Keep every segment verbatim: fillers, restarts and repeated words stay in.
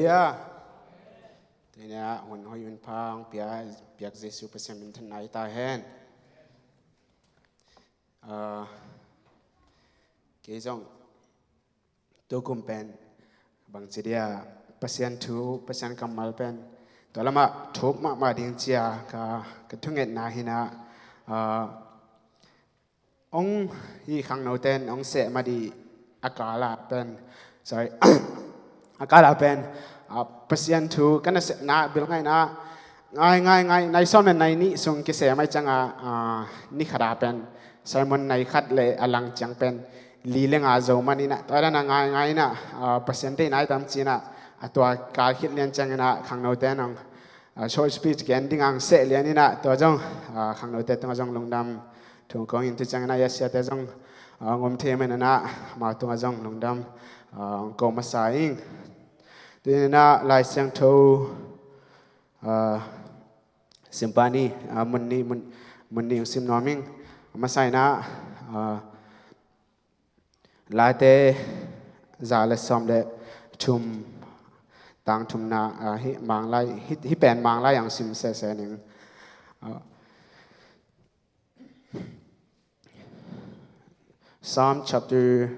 Halleluiah. Tena hun hoih hun pha hong pia, piak Jesu Pasian min thanna hi ta hen. Ah, kei zong tukum pen bangci dia Pasian thu, Pasian kammal pen tua lamah thuk mahmah ding cia ka, ka thungetna hi na, ah, hong hi khangnote in hong seh mah dih a kala pen, sorry, a kala pen, ah, Pasian thu ka nasepna bil ngaihna ngai, ngai, ngai, nai sawm le nai nih sung kiseh mai cianga, ah, ni khata pen sermon nai khat le a lang ciang pen li le nga zo man ina, tua dana ngai, ngai ina, ah, Pasian deihna i tam ci ina, a tua kal khit lian ciang ina khangnote in hong, ah, short speech gen ding ang seh lian ina, tua zong, ah, khangnote tungah zong lungdam thu kong in, tu ciang ina i a siate zong, ah, ngom thei man ina, amau tungah zong lungdam, ah, kong masa ing. Tu ina Lai Siangtho, ah, Simpani, ah, mun nih, mun, mun nih hong sim nuam ing. A masa ina, ah, Late za le sawm le thum, tang thumna, ah, hi Manglai, hi, hi pen Manglai ang sim sese ning. Ah, Psalm chapter,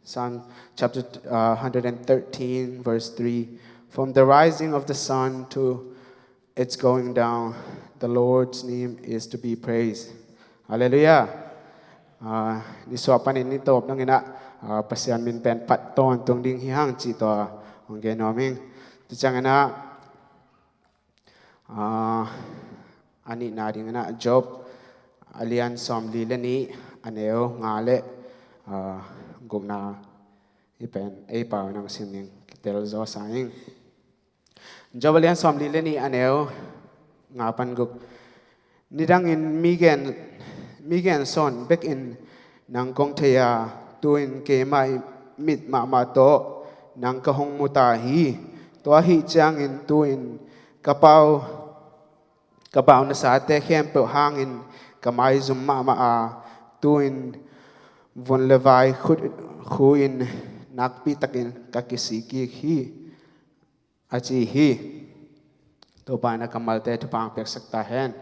Psalm chapter, uh, hundred and thirteen, verse three. From the rising of the sun to its going down, the Lord's name is to be praised. Halleluiah. Ah, nisuah panin nitawp nang ina, ah, Pasian min pen phat tawntung ding hi hang cih tua hong gen nuam ing. Tu ciang ina, ah, a nihna ding ina Job a lian sawm li le nih, a neu nga le, ah, gukna, hi pen ei pau nang sim ning, kitel zaw sa ing. Job a lian sawm li le nih, a neu nga pan guk. Nidangin mi gen, mi gen sawn bekin nang kong thei a, tu-in keimah i mit mahmah tawh nang ka hong mu ta hi. Tua ahih ciangin tu-in ka pau, ka pau nasate khempeuh hangin ka maizum mahmah a, tu-in vun le vai khu-in nakpi takin ka kisik kik hi, a ci hi. Topa in a kammalte thupha hong piaksak ta hen.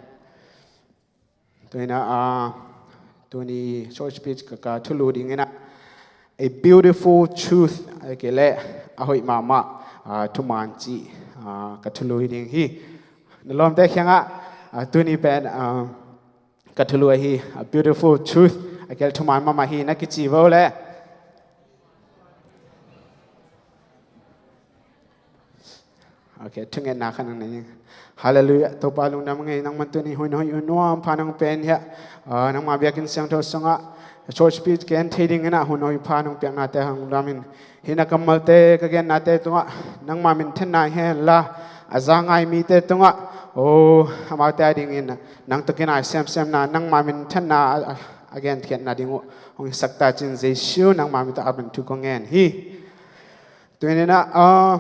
Tu ina, ah, tuni short speech ka, ka thulu ding ina, a beautiful truth, a kei le a hoih mahmah, ah, thuman cih, ah, ka thulu hi ding hi. Na lawmte kiangah, ah, tuni pen, ah, ka thulu ahi, a beautiful truth, a kei le thuman mahmah hi na kici vo le. Ok, thungetna kha nang nei. Halleluiah. Topa lungdam ngei, nangman tuni hun hoih hun nuam pha nang pen hiah, ah, nangma biakinn siangtho sungah short speech gen thei ding ina hun hoih pha nang piaknate hang lungdam in. Hih na kammalte ka gennate tungah nangma minthanna hi hen la, a za ngai mite tungah, oh, amaute a dingin nang tawh kinai semsemna, nangma minthanna a, a, a genkhiatna ding uh hong hisak ta cin Jesu nangma min tawh a ban thu kong ngen hi. Tu ina, ah,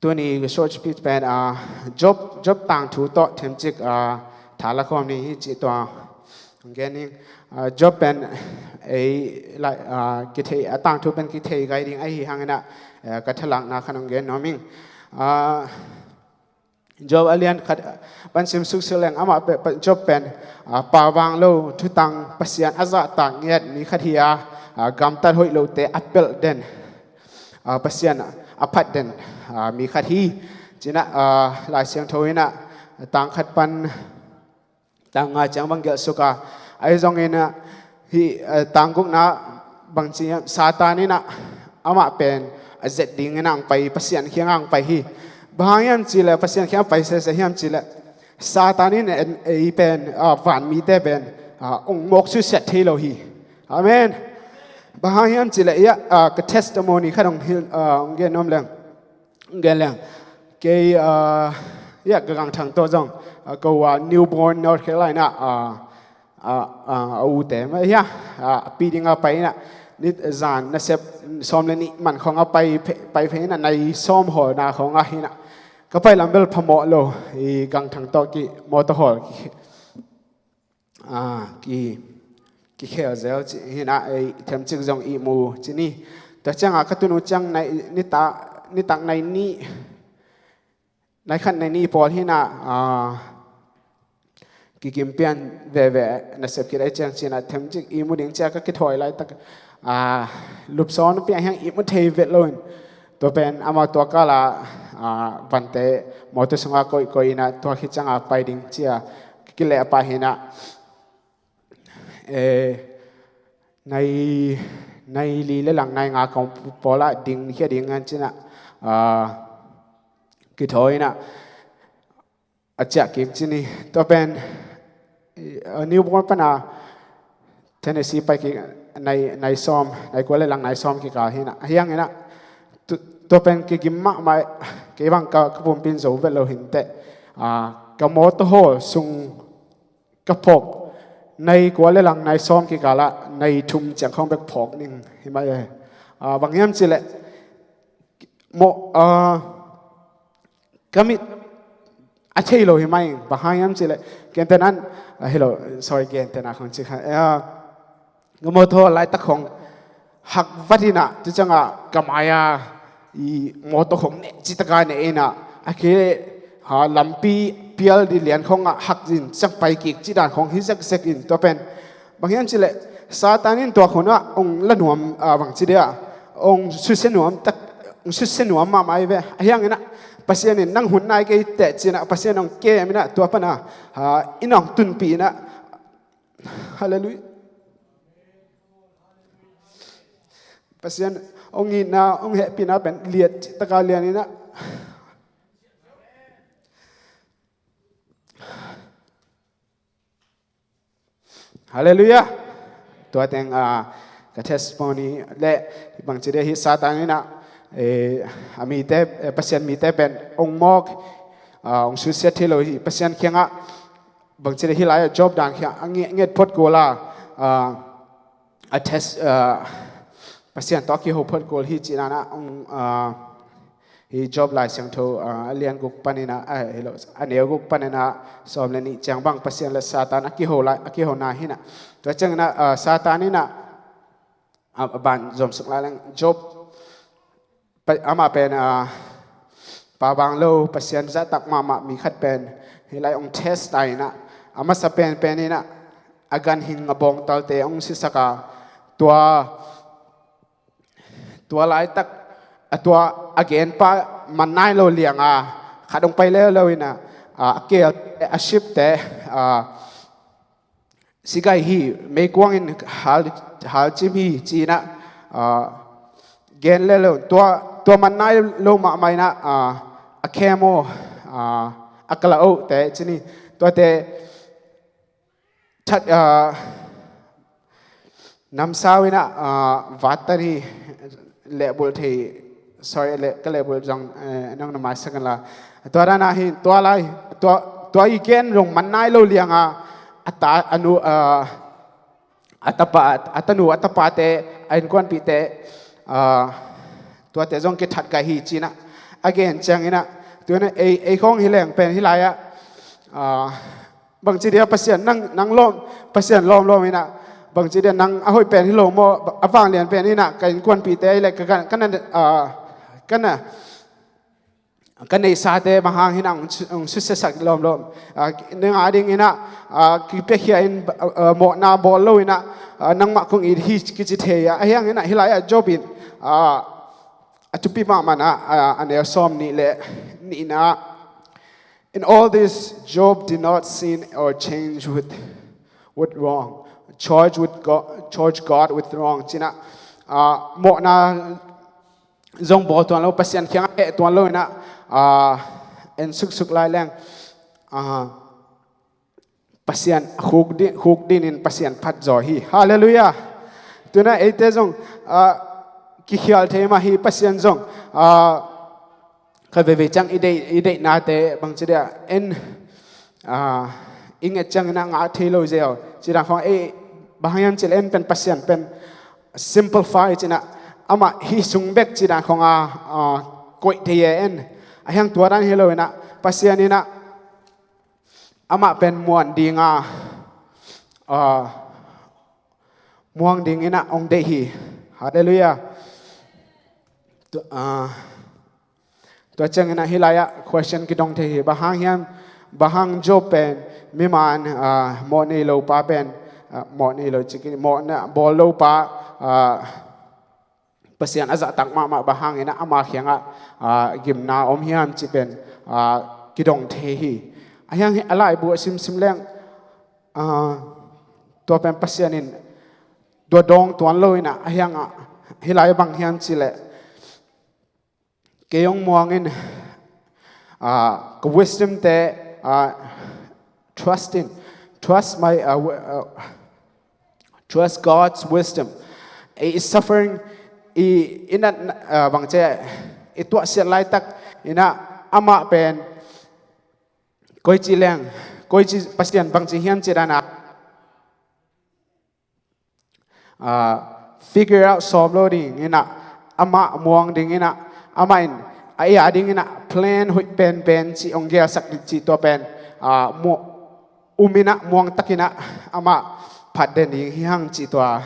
tuni short speech pen, ah, Job, Job tangthu tawh themcik, ah, thala khawm ni hi cih tua hong gen ning. Ah, Job pen ei lai, ah, kithei, a tangthu pen kithei gai ding ahi hang ina, eh, ka thalakna khan hong gen nuam ing. Ah, Job a lian khat, ah, pan sim suksuk leng amah pe, pe, Job pen, ah, pau vang lo, thutang, Pasian a zahtak ngiat mi khat hi a, ah, gamtat hoih lote a pelh den, ah, Pasian a phat den, ah, mi khat hi. Ci ina, ah, Lai Siangtho ina tang khat pan tang nga ciang bang gelh suk a, ahi zongin, ah, hih, ah, tang gukna bang ci hiam, Satan ina amah pen a zet ding ina hong pai, Pasian kiangah hong pai hi. Bang hang hiam cih leh Pasian kiangah pai sese hiam cih leh Satan in en ei pen, ah, vanmite pen, ah, hong mawk susiat thei lo hi. Amen. Bang hang hiam cih leh, ah, ka testimony khat hong hilh, ah, hong gen nuam leng. Gen leng. Kei, ah, hiah ka gangthang tawh zong, ah, ko, ah, New Bern, North Carolina, ah, ah, ah, a ute mah hiah, ah, a pi ding a pai ina, nit zan nasep sawm le nih man khawng a pai phe-, pai phe ina, nai sawm hawlna khawng a hi ina. Ka pai lam bel phamawh lo, i gangthang tawh ki mawtaw hawl ki, ah, ki, kikhel zel ci hi ina, ei themcik zong ihmu ci ni. Tua ciangah ka tun uh ciang nai, nitak, nitak nai nih, nai khat nai nih pawl hinah, ah, kigim pian veve nasep khit ai ciang cinah themcik ihmu ding cia ka kithawi laitak, ah, lupsawn piang hiang ihmu thei vet loin. Tua pen amau tua kala, ah, vante mawtaw sunga koihkoih inah tua khit ciangah pai ding cia kileh a pah hinah. Eh, nai, nai li le lang nai nga kong pawlah ding khia ding ngan cinah, ah, kithawi inah a ciah kik cini. Tua pen, eh, newborn pana Tennessee pai kik nai, nai sawm, nai kua le lang nai sawm kikal hinah. Ahiang inah, tu-, tua pen kigim mahmah, kei bang ka, ka pumpin zo vet lo hinteh. Ah, ka mawtaw hawl sung ka phawk, nai kua le lang nai sawm kikalah nai thum ciang khawng bek phawk ning hi mah e. Ah, bang hiam cileh, mawh, ah, ka mit a thei lo hi mah ing, bang hang hiam cileh, gentehna, ah, hi lo, sorry, gentehna khawng ci kha, ah, ka mawtaw laitak khawng hak vat inah, tu ciangah ka mai-a i mawtaw khawng neh citaka neh inah, a khi, ha, lampi pial di lian khawngah hak in ciang pai kik ci dan khawng hi zekzek in tua pen. Bang hiam cileh, Satan in tua khunah ong la nuam, ah, bang ci dia, ong susia nuam tak, ong susia nuam mahmah i ve. Ahiang inah, Pasian in nang hun nai kei teh cinah, Pasian ong kem inah, tua pana, ah, in ong tunpih inah. Halleluiah. Pasian ong itna, ong hehpihna pen liat taka lian inah. Halleluiah. Tua teng, ah, ka testimony le bang ci dia hi Satan inah, eh, a mite, eh, Pasian mite pen ong mawk, ah, ong susia thei lo hi Pasian kiangah. Bang ci dia hi lai-ah Job dan khiang a nge-, nget phot kul a, ah, a test, ah, Pasian tawh a kiho phot kul hi ci dan ah, um, ah, hi Job Lai Siangtho, ah, a lian guk panin ah, ah, hi lo, a neu guk panin ah, sawm le nih ciang bang Pasian le Satan a kiho lai, a kiho na hinah. Tua ciangin ah, ah, Satan inah, a, a ban zomsuk lai leng Job, pa-, amah pen, a, pa bang lo, Pasian zahtak mahmah mi khat pen hi lai ong test ta inah, a masa penpen inah a ganhing a bawngtalte ong sisak a, tua, tua laitak, a tua a genpa man nai lo lianga khat ong pai leuleu inah, a, a keelte, a sheepte, a, sigai hi, meikuangin hal, halcim hi ci inah, ah, gen leuleu, tua, tua man nai lo mahmah inah, ah, a khemo, ah, a kala-ohte cini, tuate that, ah, namsau inah, ah, vattan hi, lehbulh thei, sorry, leh, ka lehbulh zong, eh, nong na maisak inla. Tua dan ah hin, tua lai, tua, tua i gen zong man nai lo lianga, a ta, a nu, ah, a tapa, a tanu, a tapate, a innkuanpihte, ah, tuate zong kithat gai hi ci inah a gen ciang inah, tu inah ei, ei khawng hi leng pen hi lai-ah, ah, bang ci dia Pasian nang, nang lawm, Pasian lawmlawm inah, bang ci dia nang a hoih pen hi lo maw, a vanglian pen inah ka innkuanpihte le ka, ka, ka na, ah, ka na, ka neihsate bang hang hinah ong su-, ong susiasak lawmlawm. Ah, nang a ding inah, ah, kipiakhia in, ah, ah, mawhna bawl lo inah, ah, nangmah kong it hi kici thei a. Ahiang inah hi lai-ah Job in, ah, a thupi mahmah na, ah, a neu sawm nih le nihna. In all this, Job did not sin or change with, with wrong. Charge with God, charge God with wrong. Ci inah, ah, mawhna zong bawl tuan lo, Pasian kiangah heh tuan lo inah, ah, en suksuk lai leng, ah, Pasian khuk din, khuk dinin Pasian phat zaw hi. Halleluiah. Tu inah eite zong, ah, kikhial thei mah hi Pasian zong, ah, khat veivei ciang i deih, i deihnate bang ci dia en, ah, i nget ciang inah ngah thei lo ziau. Ci dan khawng ei, bang hang hiam cileh en pen Pasian pen simplify ci inah amah hih sung bek ci dan khawng a, ah, koih thei e en. Ahiang tua dan hi lo inah Pasian inah amah pen muan dinga, ah, muang ding inah ong deih hi. Halleluiah. Tua ciangin ah hih lai-ah question kidong thei hi. Bang hang hiam, bang hang Job pen miman mawh nei lo pa pen, mawh nei lo cikin mawhna bawl lo pa, Pasian a zahtak mahmah bang hangin ah ama kiangah gimna om hiam cih pen kidong thei hi. A hiang a laibu a simsim leng tua pen Pasian in tua dawng tuan lo in ah, a hiangah hih lai bang hiam cih leh kei hong muang in, ka wisdom te, trust in, trust my, trust God's wisdom. I suffering, i, i nat, bang ci, i tuahsiat laitak in ah amah pen koici leng, koici Pasian bangci hiam cih dan ah figure out sawm lo ding in ah, amah muang ding in ah, amah in a ia ding in ah plan hoih penpen cih hong gelsak ding cih tua pen um in ah muang tak in ah amah phatden ding hi hang cih tua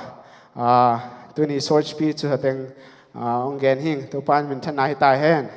tuni short speech cu hateng hong gen hing. Topa in minthanna hi ta hen.